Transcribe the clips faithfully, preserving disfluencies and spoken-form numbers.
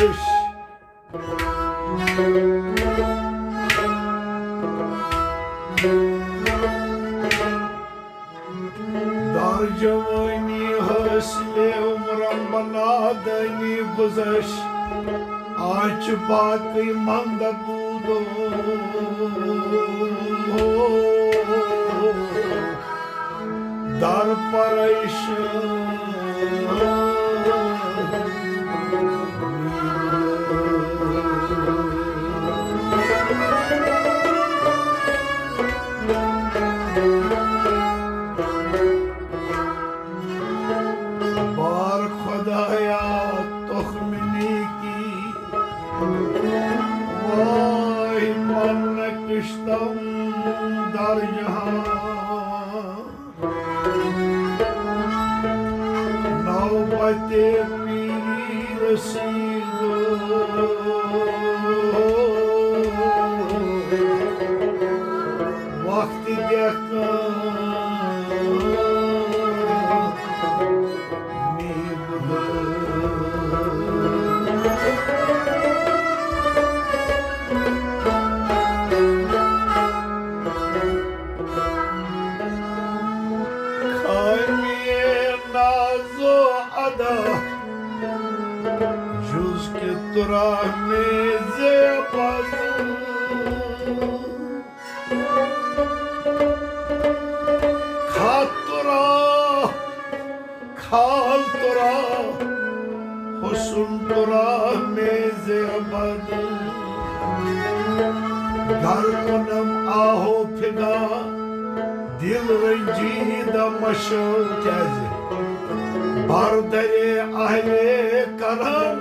پیش۔ در جوانی حاصل عمرم بنادانی گذشت، آج باقی ماندہ بودو۔ در پریشان۔ بار خدایا تخم نیکی، وای من نکشتم در جہان۔ نوبت پیری رسید، وقت دکان خامی ناز و ادا، جز که تو را می زیبد. خط تو را، خال تو را، حسن تو را می زیبد. گر کنم آه و فدا، دل رنجیدہ مشو کیازِ؟ بر در اہل کرم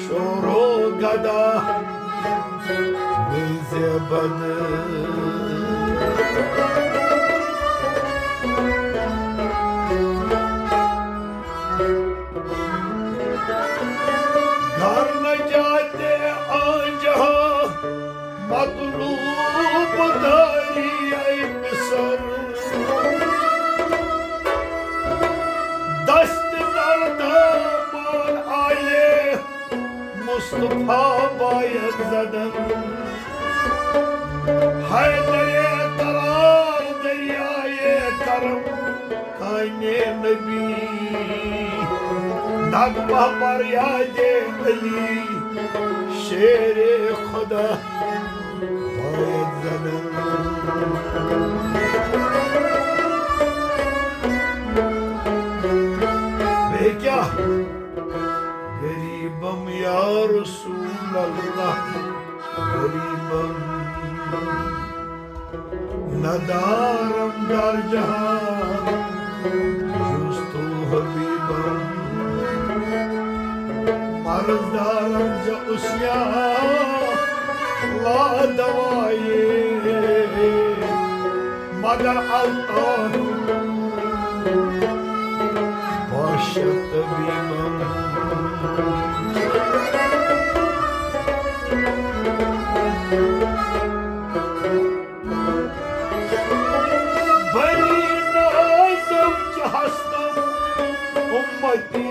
شور و گدا می زیبد۔ گر نجات آنجا مطلوب داری ای پسر، دست در دامان آل مصطفی باید زدن۔ حیدر قرار دریای کرم کان نبی، نغمہ بر یاد علی شیر خدا باید زدن۔ بیٚیہِ کیٛاہ؟ غریبم یا رسول اللہ، غریبم۔ ندارم در جہان جز تو حبیبم۔ مرض دارم ز عصیان لا دوایی، مگر الطاف باشد طبیبم۔ بری نازم کہ ہستم امتی،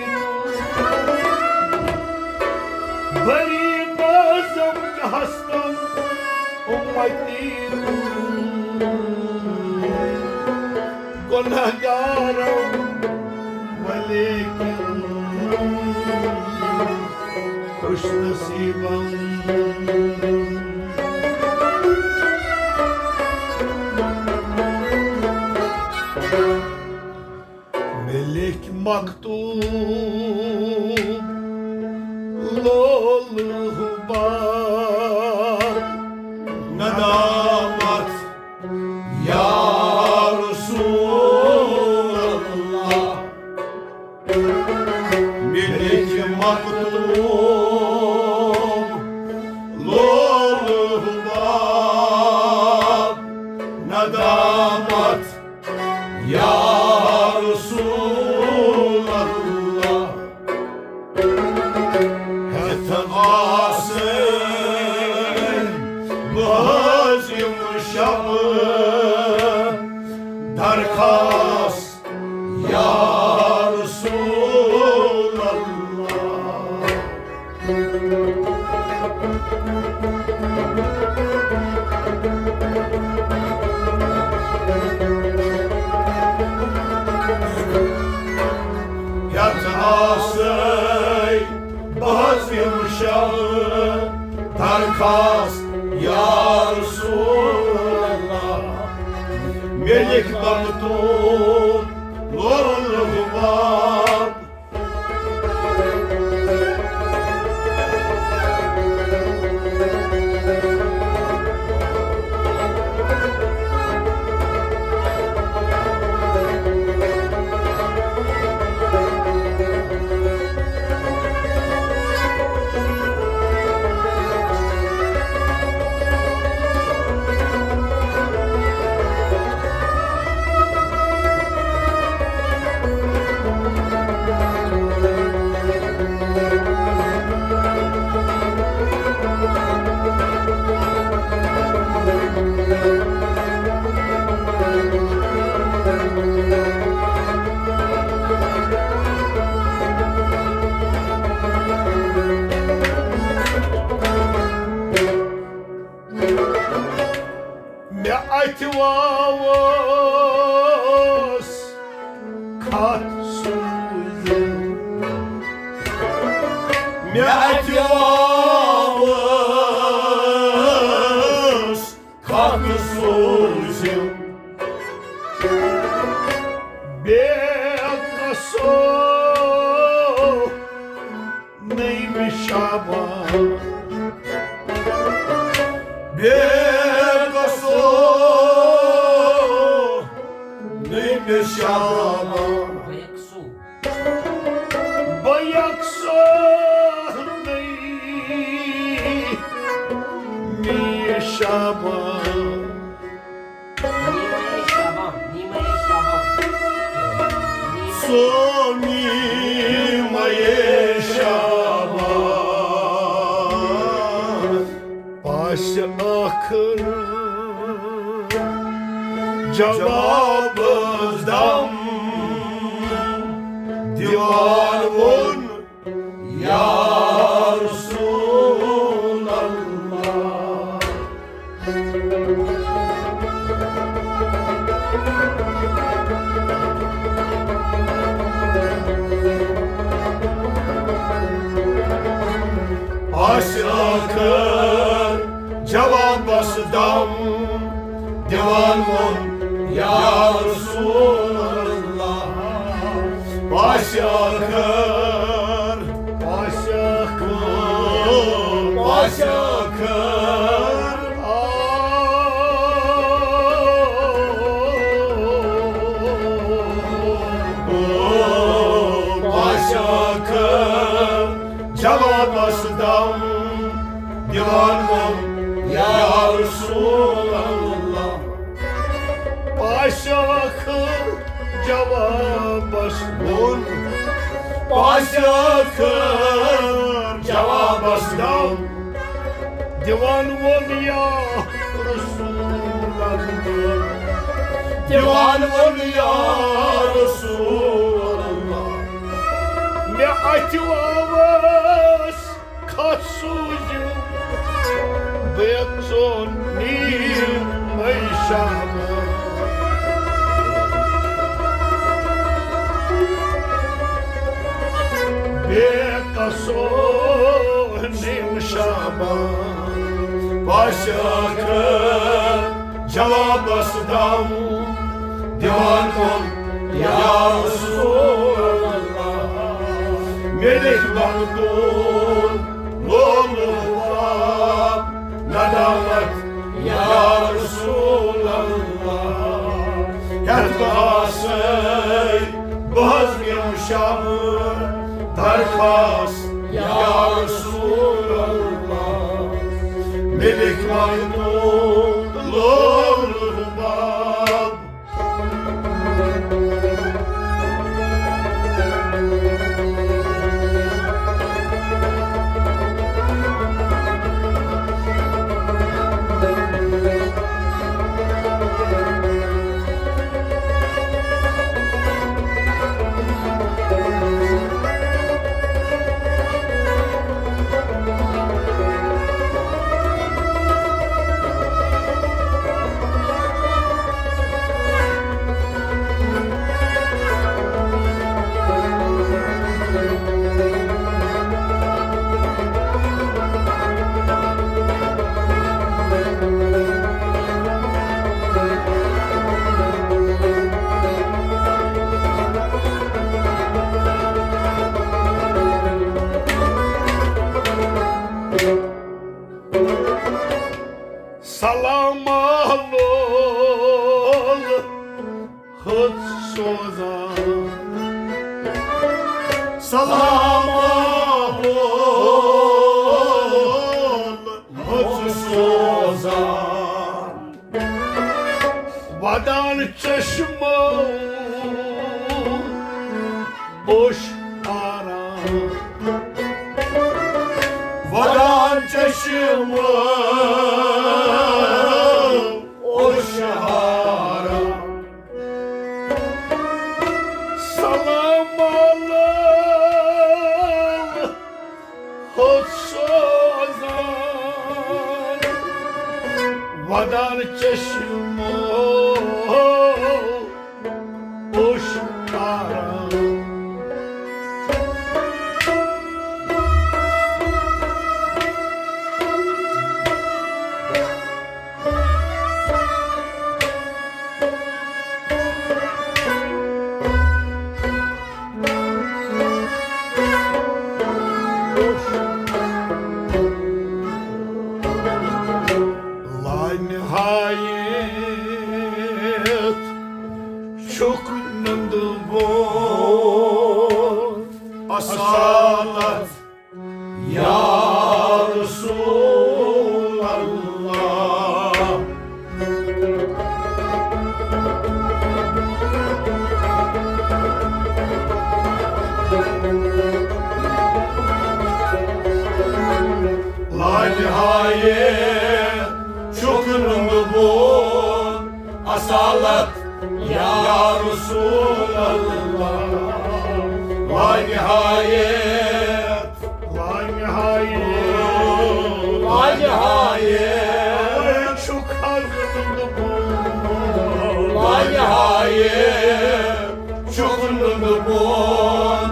بری نازم کہ ہستم امتی، گناہگارم ولیکن خوش نصیبم۔ مےٚ لیکھۍ مکتوب لول حباب ندامت یا رسول اللہ۔ مےٚ لیکھۍ مکتوب لول حباب ندامت یا رسول اللہ۔ ہیتھ آسن بہٕ حظ یِم شب درخواست یا رسول اللہ۔ یتھ آسے بہٕ حظ یِم شب درخواست یا رسول اللہ، مےٚ لیکھ مقتول لول رباب۔ مےٚ اَتھِ واوس کھَتھ سوٗزِو۔ مےٚ اَتھِ واوس کھَتھ سوٗزِو۔ بے قصو نٔیمہِ شابان۔ بے قصو نٔیمہِ شابان۔ بہٕ یکسو نٔیمہِ شابان۔ نیمہ شابان، نیمہ شابان۔ سو نیمہ شابان۔ پاسہِ ٲخٕر جوابس دم دِوان ووٚن، یا رسول اللہ۔ آسہِ ٲخٕر جوابس دم دِوان ووٚن، یا رسول اللہ۔ پاسہِ ٲخٕر، پاسہِ ٲخٕر، پاسہِ ٲخٕر۔ پاسہِ ٲخٕر جوابس دم دِوان ووٚن، یا رسول اللہ۔ پاسہِ ٲخٕر جوابس ووٚن، پاسہِ ٲخٕر جوابس دم دِوان ووٚن، یا رسول اللہ۔ دِوان ووٚن، یا رسول اللہ۔ مےٚ اَتھِ واوس کھَتھ سوٗزِو، بہٕ یَژھو نیٖل مَے شابان۔ بے قصو نیم شابان۔ پاسہِ ٲخٕر جوابس دم دِوان ووٚن، یا رسول اللہ، مےٚ لیکھۍ مقتول لول لُباب ندامت، یا رسول اللہ۔ ہٮ۪تھ بہٕ آسے بہٕ حظ نِم شب درخواست، یا رسول اللہ۔ مےٚ لیکھۍ مقتول لول لُباب۔ ودان چشمو اوش آرام۔ ودان چشمو اوش آرام۔ سلام علیکم۔ خود سوزان ودان چشمو اوش آرام۔ لانہایت چھُکھ نُندٕ بون اصالت یا رسول اللہ۔ لانہایت چھُکھ نُندٕ بون اصالت یا رسول اللہ۔ لانہایت، لانہایت، لانہایت چھُکھ نُندٕ بون۔ لانہایت چھُکھ نُندٕ بون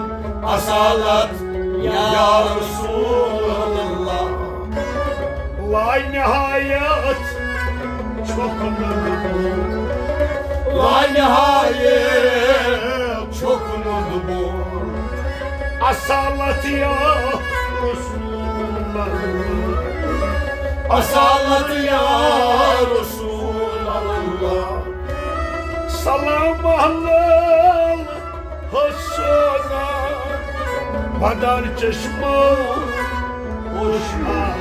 اصالت یا رسول اللہ۔ لانہایت چھُکھ نُندٕ بون۔ لانہایت چھُکھ نُندٕ بون۔ اصالت یا رسول اللہ۔ اصالت یا رسول اللہ۔ سلام علیکم۔ حسنا ودان چشمو اوش آرام۔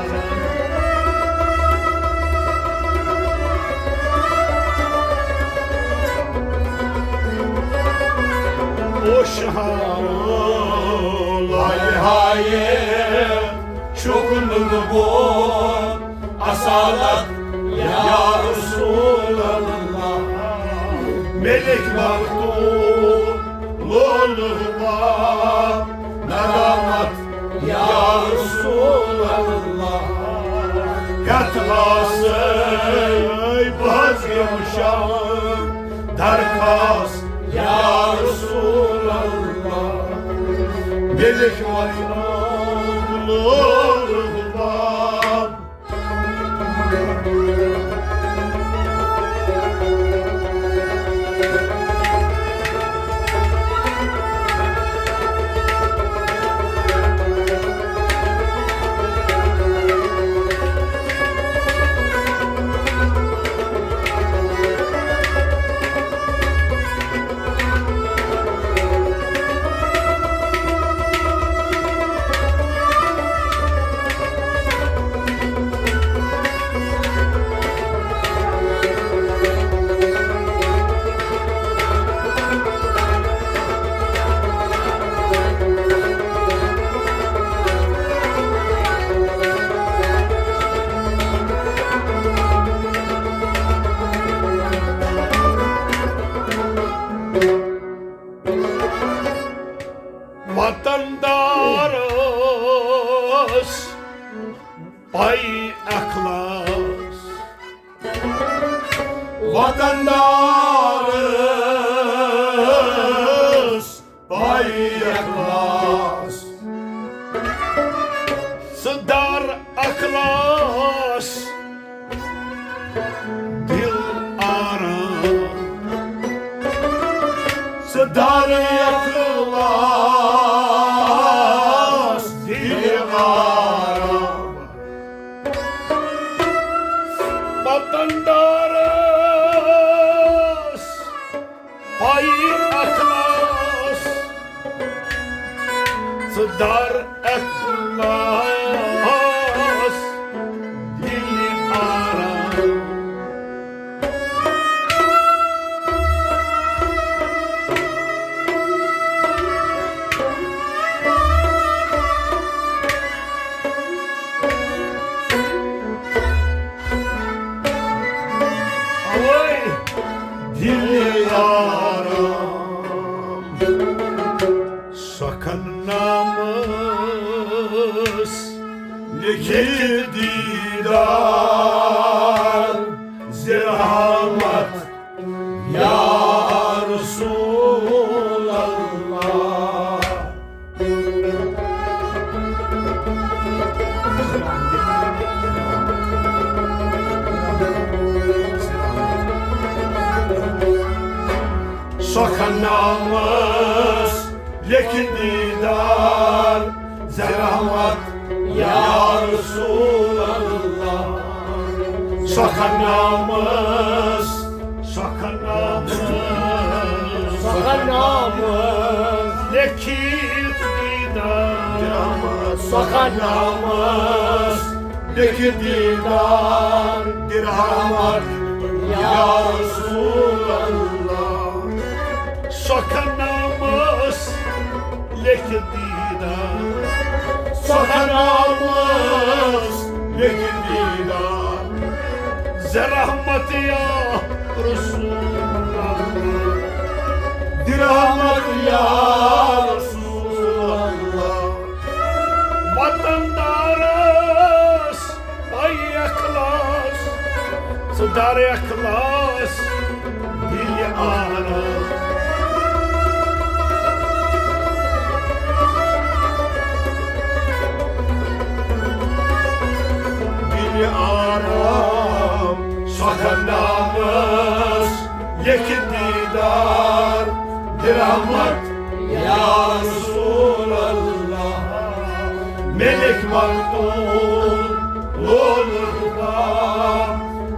اوش آرام۔ لانہایت چھُکھ نُندٕ بون اصالت یا رسول اللہ۔ ملک مخدوم لولہٕ باب ندامت یا رسول اللہ۔ ہٮ۪تھ آسے بہٕ حظ یِم شب درخواست یا رسول اللہ۔ ملک مخدوم لولہٕ باب۔ وطن دارس پائی اخلاص۔ وطن دارس پائی اخلاص۔ سُہ دار اخلاص دل آرام۔ سُہ دار اخلاص دل آرام۔ وطن دارس پائی اخلاص۔ سُہ دار اخلاص دل آرام۔ دیدار ز رحمت یا رسول اللہ۔ سخن نامس لیکھ دیدار ز رحمت یا رسول اللہ۔ سخن نامس، سخن نامس، سخن نامس لیکھِتھ دیدار۔ سخن نامس لیکھِتھ دیدار ز رحمت یا رسول اللہ۔ سخن نامس لیکھِتھ دیدار۔ سخن نامس لیکھِتھ دیدار ز رحمت یا رسول اللہ۔ ز رحمت یا رسول اللہ۔ وطن دارس پے اخلاص، ژٕ در اخلاص دِل آرام۔ دِل آرام۔ سخن نامس لیکھِتھ دیدار ز رحمت یا رسول اللہ۔ مےٚ لیکھ مقتول لولہٕ غلام،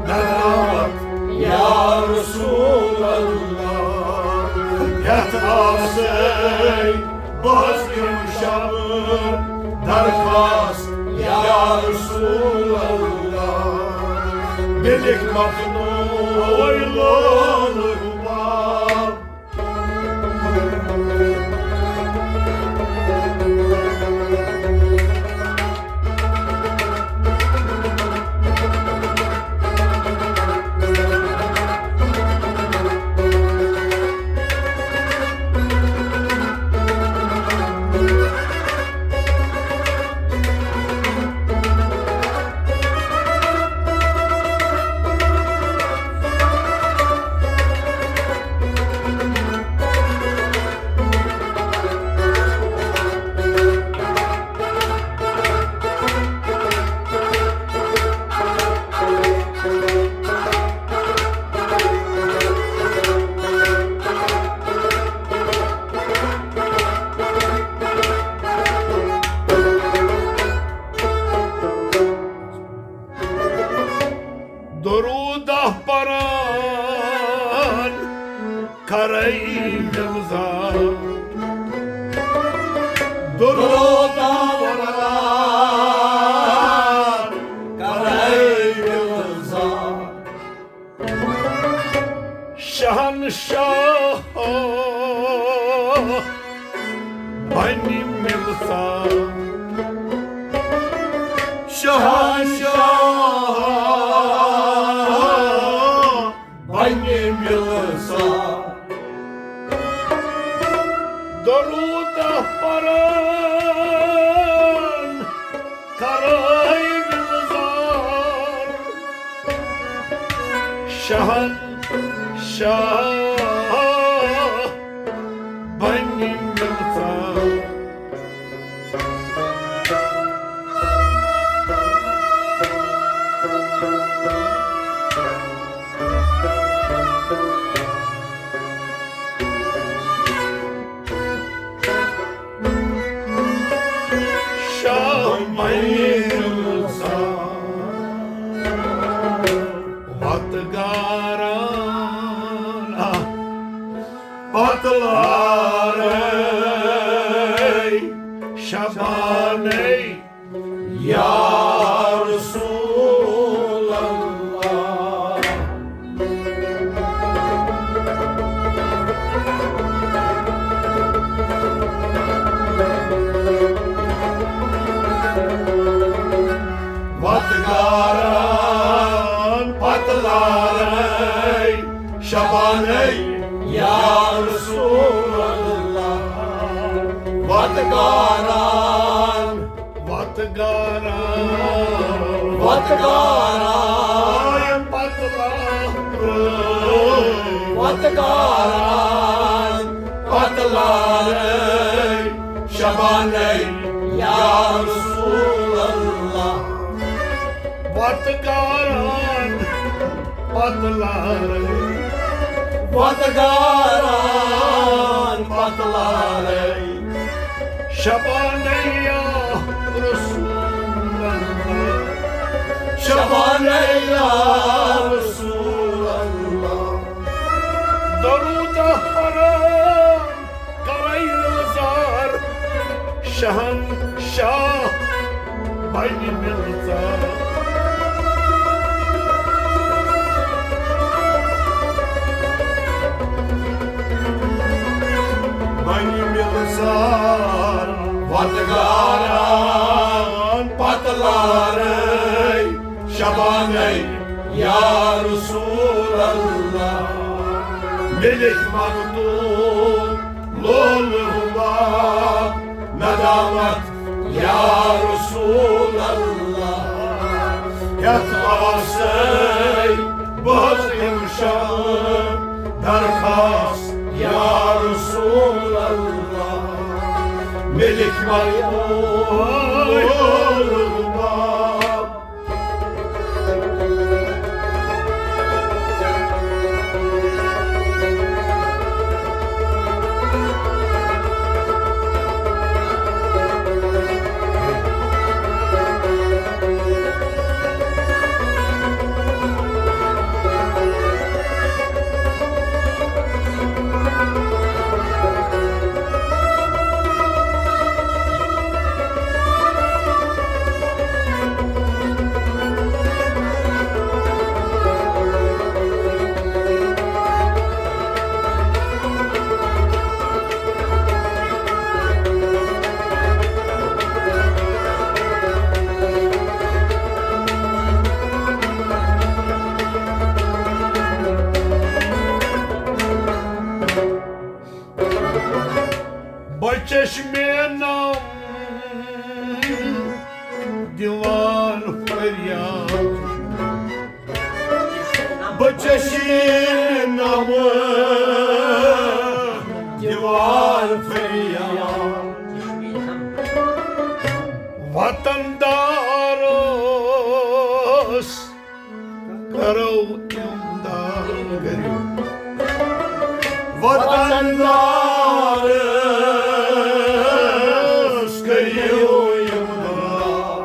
ز رحمت یا رسول اللہ۔ ہیٚتھ آسے بہٕ حظ یِم شب درخواست یا رسول اللہ۔ مےٚ لیکھ مقتول لولہٕ غلام۔ درودہ پران کرے گلزار۔ درودہ پران کرے گلزار۔ شہنشاہ بنہِ مِلسا۔ شہنشاہ بنہِ مِلسا۔ درودہ پران کرے گلزار۔ شہنشاہ بنہِ مِلسا۔ شاہ مینسا وت گاران، آہ، پتلارے شبانے یا رسول اللہ۔ وت گاران پتلارے شبانے یا رسول اللہ۔ وت گاران وت وتگاران، وتگاران، پتلارے، وتگاران، پتلارے، شبانے یا رسول اللہ۔ وتگاران، پتلارے، وتگاران، پتلارے، شبانے یا رسول اللہ، شبانے یا رسول اللہ۔ درود حرام کرے نظر، شہنشاہ بنہِ مِلژار۔ بنہِ مِلژار، وتگاران، پتلارے، شبانے یا رسول اللہ۔ ملک مکتوب لول حباب، ندامت یا رسول اللہ۔ ہیتھ آسے بہت امشب درخواست یا رسول اللہ۔ ملک مکتوب لول حباب۔ بچش مینم دیوان فریاد، بچش نم دیوان فریاد۔ وطن دارس کرو امداد، کٔرِو۔ وطن دارس کٔرِو امداد۔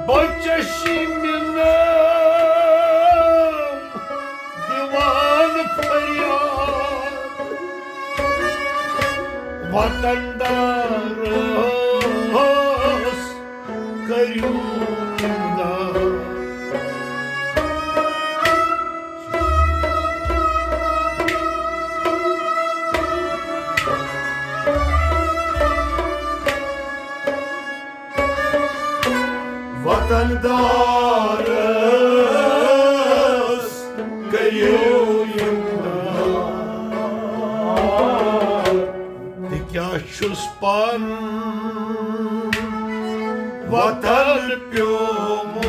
بچشی مینم دیوان فریاد۔ وطن دارس کٔرِو امداد۔ وطن دارس کٔرِو امداد۔ تہِ کیٛاہ چھُس پَرُن وطن پیومُت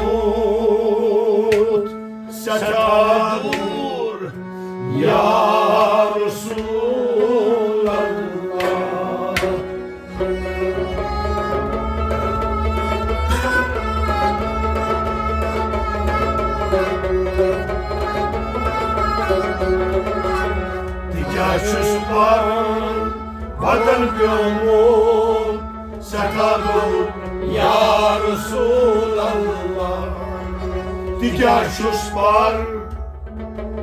سٮ۪ٹھاہ دوٗر یا رسول اللہ۔ تہِ کیٛاہ چھُس پَرُن وطن پیومُت سٮ۪ٹھاہ دوٗر یا رسول اللہ۔ تہِ کیٛاہ چھُس پَرُن،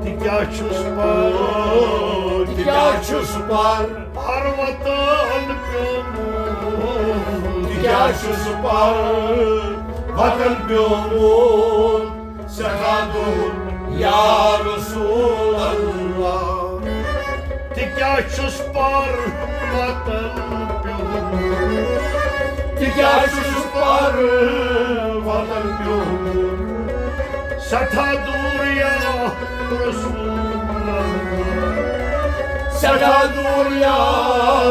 تہِ کیٛاہ چھُس پَرُن، تہِ کیٛاہ چھُس پَرُن۔ پَرٕ وطن پیومُت، تہِ کیٛاہ چھُس پَرُن وطن پیومُت سٮ۪ٹھاہ دوٗر یا رسول اللہ۔ تہِ کیٛاہ چھُس پَرٕ وطن پیومُت، تہِ کیٛاہ چھُس پَرٕ وطن پیومُت سٮ۪ٹھاہ دوٗر یا رسول اللہ، سٮ۪ٹھاہ دوٗر یا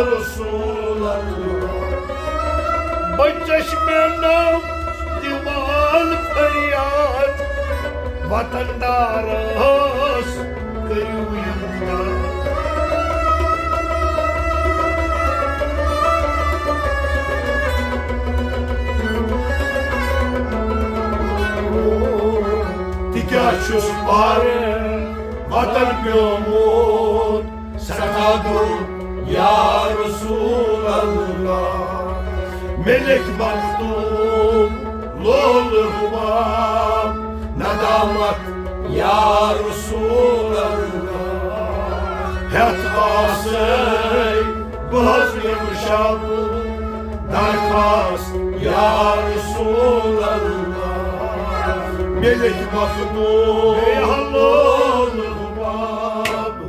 رسول اللہ۔ بچش مےٚ نام دِوان فریاد، وطن دارس کٔرِو اِمداد۔ تہِ کیٛاہ چھُس پَر وطن پیومُت، سٮ۪ٹھاہ درٛوگ یا رسول اللہ۔ مےٚ لیکھِ مکتوب لولہٕ حباب، ندامت یا رسول اللہ۔ ہٮ۪تھ آسے بہٕ حظ یِم شب درخواست یا رسول اللہ۔ مےٚ لیکھِ مکتوب لولہٕ حباب۔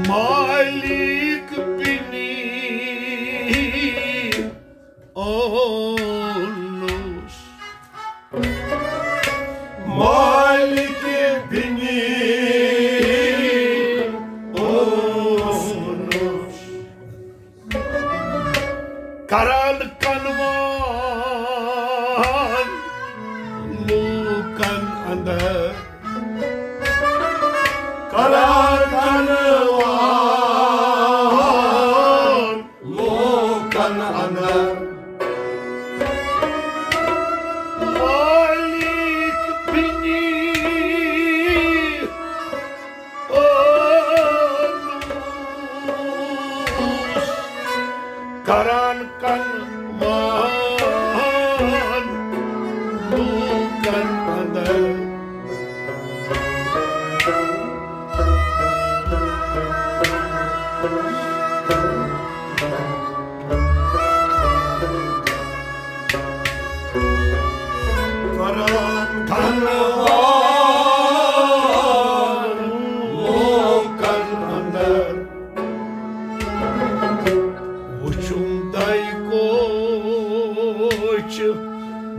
مالک بنی اونس۔ مالک بنی اونس۔ کران کنوان لوکن اندر۔ کران کنوان لوکن اندر۔ مالک بنی اونس۔ کران کنوان لوکن اندر۔ کران کنوان لوکن اندر۔ وُچھُم تۄہہِ کوچہِ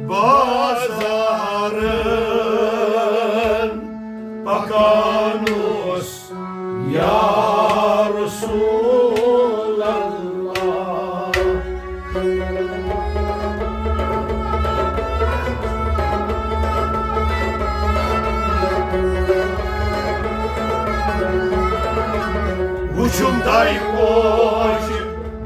بازارن پکان اوس یا رسول اللہ۔ وُچھُم تۄہہِ کوچہِ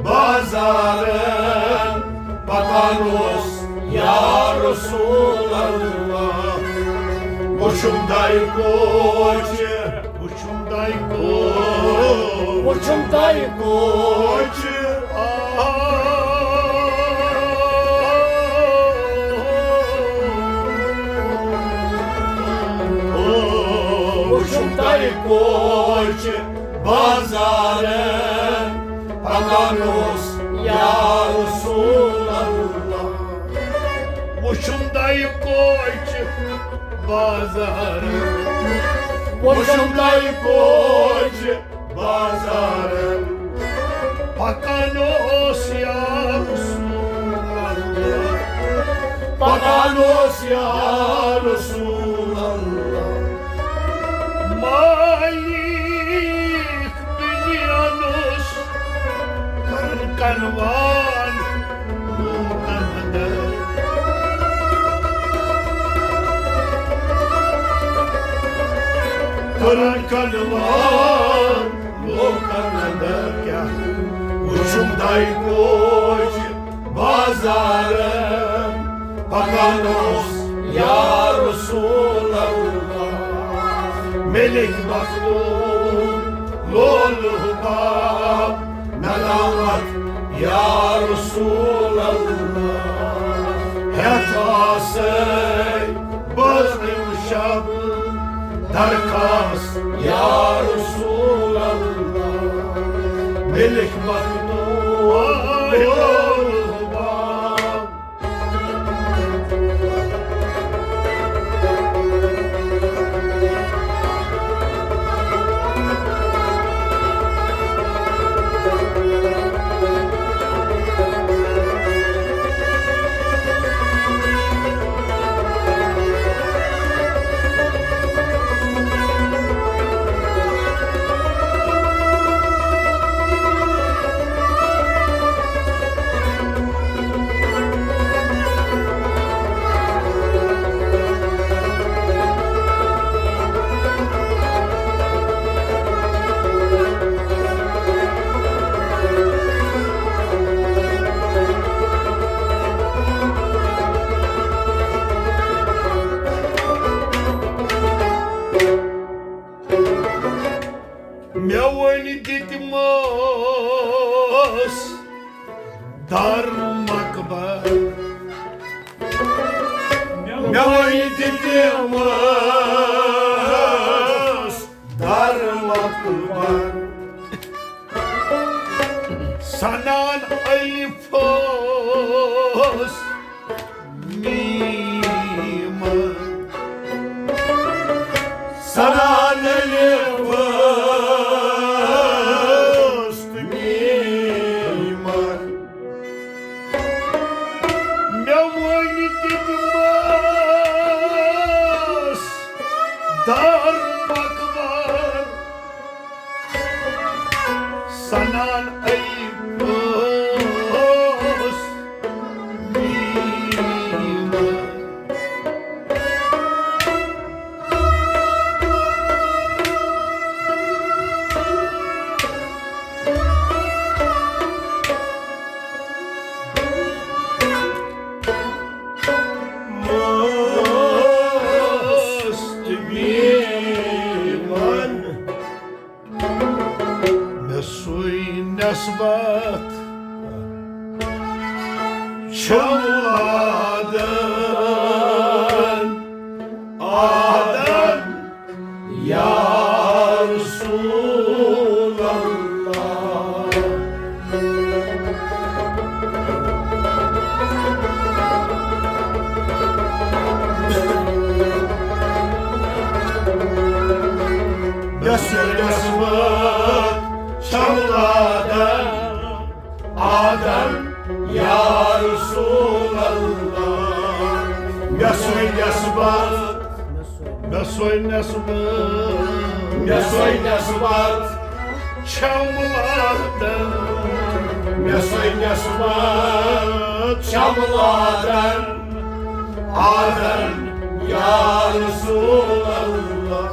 بازارن پکان اوس یا رسول اللہ۔ وُچھُم تۄہہِ کوچہِ، وُچھُم تۄہہِ کوچہِ، وُچھُم تۄہہِ کوچہِ۔ وُچھُم تۄہہِ کوچہِ بازارن پکان اوس یا رسول اللہ۔ وُچھُم تۄہہِ کوچہِ بازارن۔ وُچھُم تۄہہِ کوچہِ بازارن۔ پکان اوس یا رسول اللہ۔ پکان اوس یا رسول اللہ۔ مالک بنیانس کرن کنوان لوکن اندر۔ کرن کنوان لوکن اندر۔ کیٛاہ؟ وُچھُم تۄہہِ کوچہِ بازارن پکان اوس یا رسول اللہ، ملک مخدوم لولہ حباب، ندامت یا رسول اللہ۔ ہیتھ آسے بزم شب درخواست یا رسول اللہ، ملک مخدوم لولہ حباب۔ مےٚ وۄنۍ دِتمَس در مقبر، مےٚ وۄنۍ دِتمَس در مقبر۔ سنان الفس میمن، سنان الفس میمن۔ مےٚ وۄنۍ دِتمَس در مقبر، سنان الفس میمن۔ مست میمن۔ مےٚ سُے نسبت چھم آدن، آدن یا رسول اللہ۔ مےٚ سُے نسبت چھم آدن، آدن یا رسول اللہ۔ مےٚ سُے نسبت، مےٚ سُے نسبت، مےٚ سُے نسبت چھم آدن، مےٚ سُے نسبت چھم آدن، آدن یا رسول اللہ۔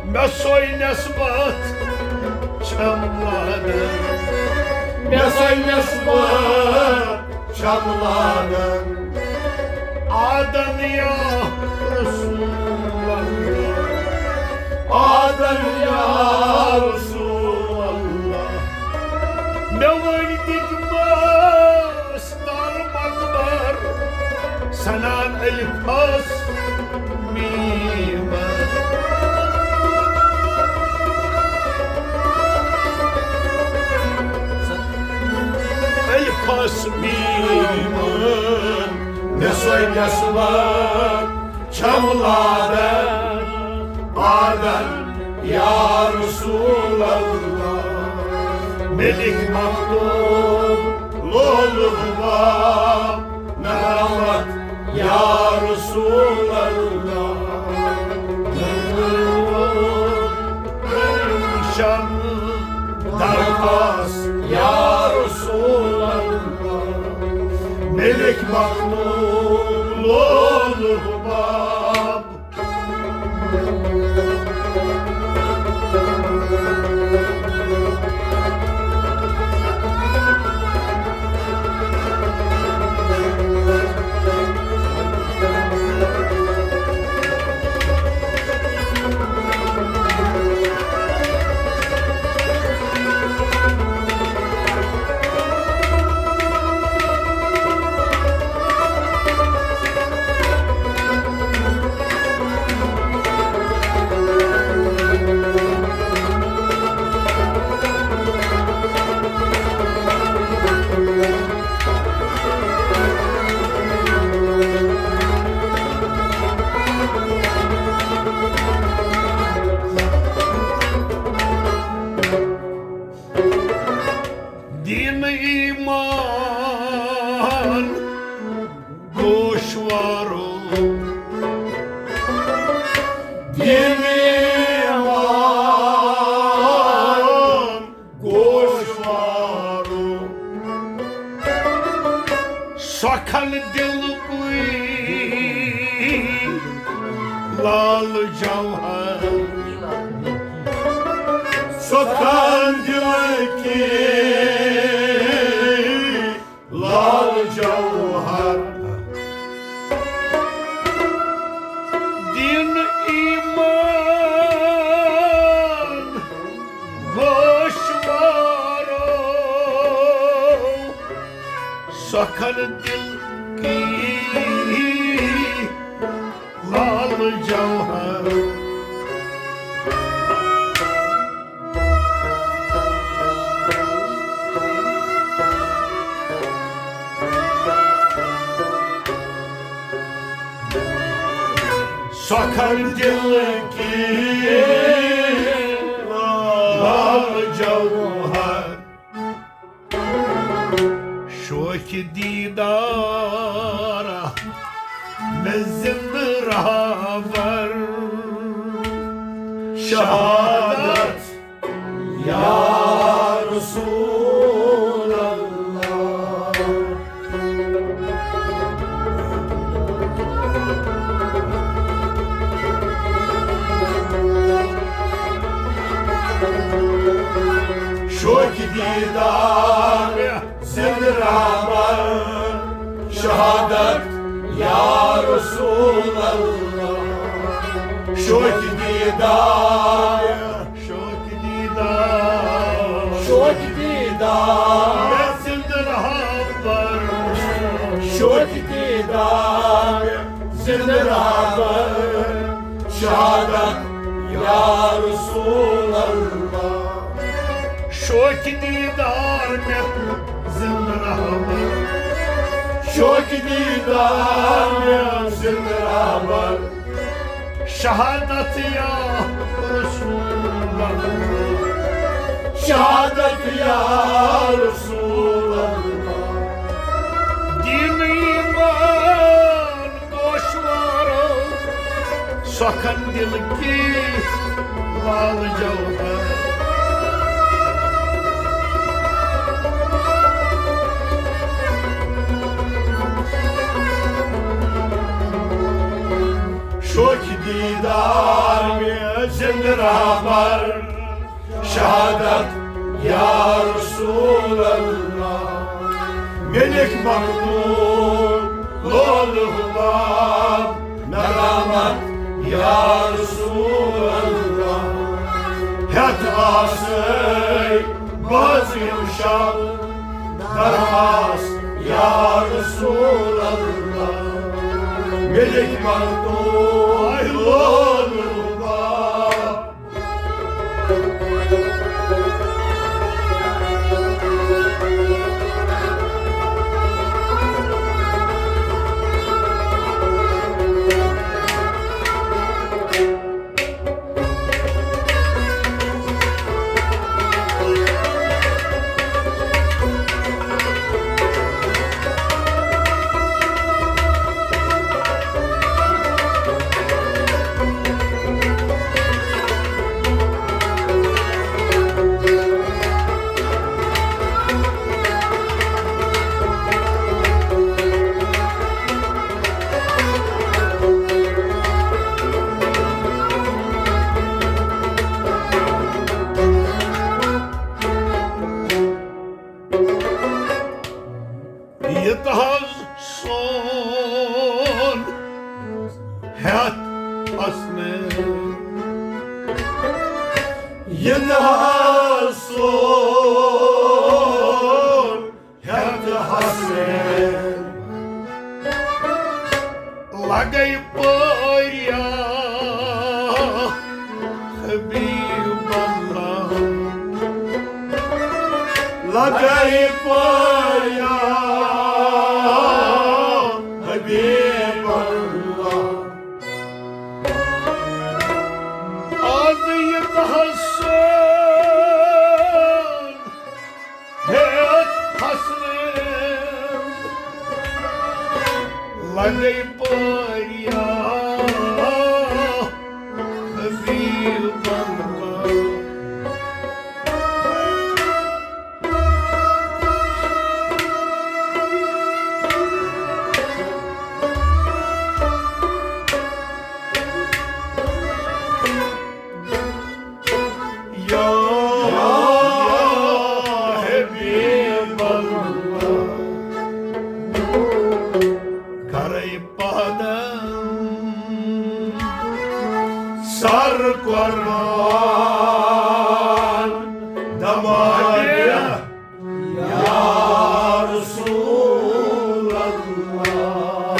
مےٚ سُے نسبت چھم آدن، مےٚ سُے نسبت چھم آدن، آدن یا رسول اللہ، آدن یا رسول اللہ۔ مےٚ وۄنۍ دِتمَس در مقبر، سنان الفس میمن۔ الفس میمن۔ مےٚ سُے نسبت چھم آدن، آدن یا رسول اللہ۔ ملک مخدوم لولہ حباب، ندامت یا رسول اللہ۔ شم درخواست یا رسول اللہ۔ ملک مخدوم لولہ حباب۔ دین ایمان گوشوارو، سۄکھن دِلکُے لال جوہر، سۄکھن دِلکی لال جوہر۔ دین ایمان گوشوارو، سۄکھن دِلکی لال جوہر۔ سۄکھن دِلکی لال جوہر۔ شوقِ دیدار مےٚ زِندٕ رہبر، شہادت یا رسول اللہ۔ شوقِ دیدار زِندٕ رہبر، شہادت یا رسول اللہ۔ شوقِ دیدار، شوقِ دیدار، شوقِ دیدار زِندٕ رہبر، شوقِ دیدار زِندٕ رہبر، شہادت یا رسول اللہ۔ شوقِ دیدار مےٚ زِندٕ رہبر، شوقِ دیدار مےٚ زِندٕ رہبر، شہادت یا رسول اللہ، شہادت یا رسول اللہ۔ دین ایمان گوشوارو، سۄکھن دِلکی لال جوہر۔ شوقِ دیدار مےٚ زِندٕ رہبر، شہادت یا رسول اللہ۔ ملک مخدوم لولہٕ حباب ندامت یا رسول اللہ۔ ہیٚتھ آسے بازِ شب درخواست یا رسول اللہ۔ ملک مخدوم لولہٕ حباب۔ یہِ تہٕ حظ سون ہیٚتھ حسنین۔ یہِ تہٕ حظ سون ہیٚتھ حسنین۔ لگے پٲریا حبیب اللہ۔ لگے پٲریا حبیب اللہ۔ آز یہِ تہٕ حسنین۔ ہیٚتھ حسنین۔ لگے پٲریا یا حبیب اللہ۔ یا حبیب اللہ، کرے پادن سر قربان، دماغ یا رسول اللہ۔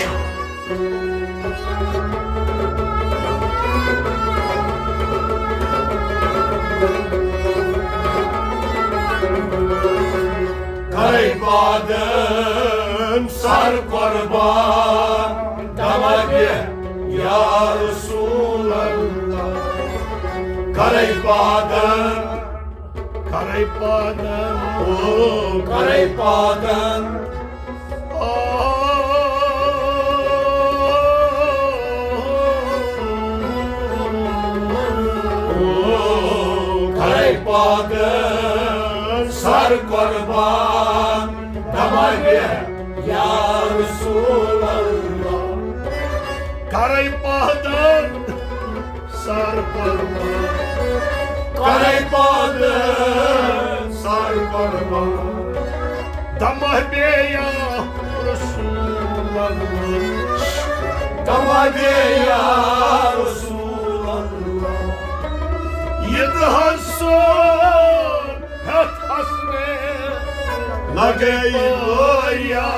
کرے پادن سر قربان، دماغ یا رسول اللہ۔ کرے پادن کرے پادن، او کرے پادن، او، او کرے پادن سر قربان، دماغ یا رسول اللہ۔ کرے پادن سر قربان، کرے پادن سر قربان، دمہ بے یا رسول اللہ، دمہ بے یا رسول اللہ۔ یہ تہ حسن ہتھ حسنے لگے یا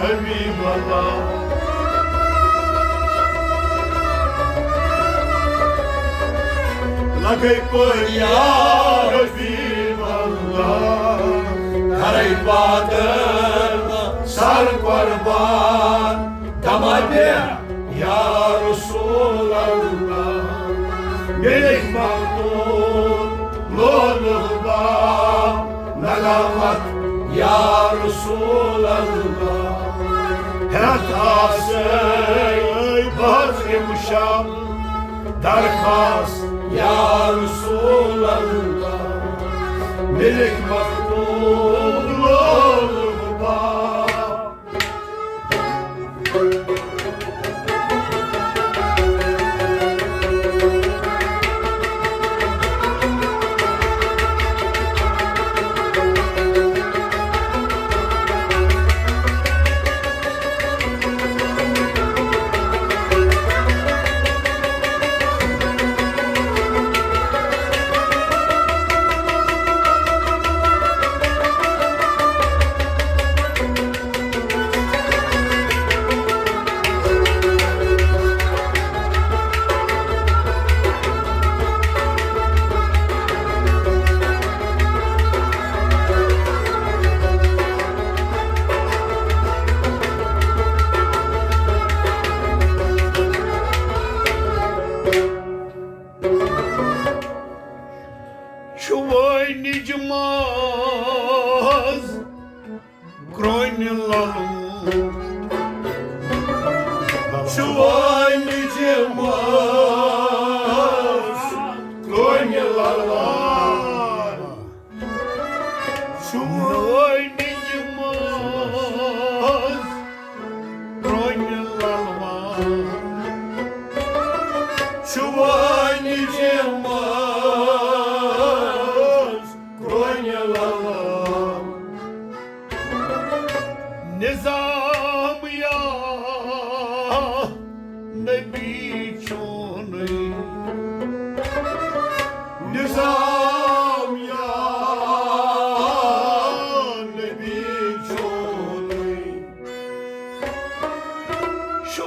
حبیب اللہ۔ لگے پٲرۍ یا حبیب اللہ۔ کرے پادن سر قربان، دمہ بے یا رسول اللہ۔ میرے مقتول لولہ با ندامت یا رسول اللہ۔ ہیتھ آسے بہت امشب درخواست یا رسول اللہ۔ میرے مقتول لولہ با چھُ وٲنِج منٛز کرٛونہِ للو۔ چھُ وٲنِج منٛز کرٛونہِ للو۔ چھُ وٲنِج منٛز کرٛونہِ للو۔ چھُ وٲنِج منٛز کرٛونہِ للو۔ نظام یا نبی چونُے۔ نظام یا نبی چونُے۔ چھُ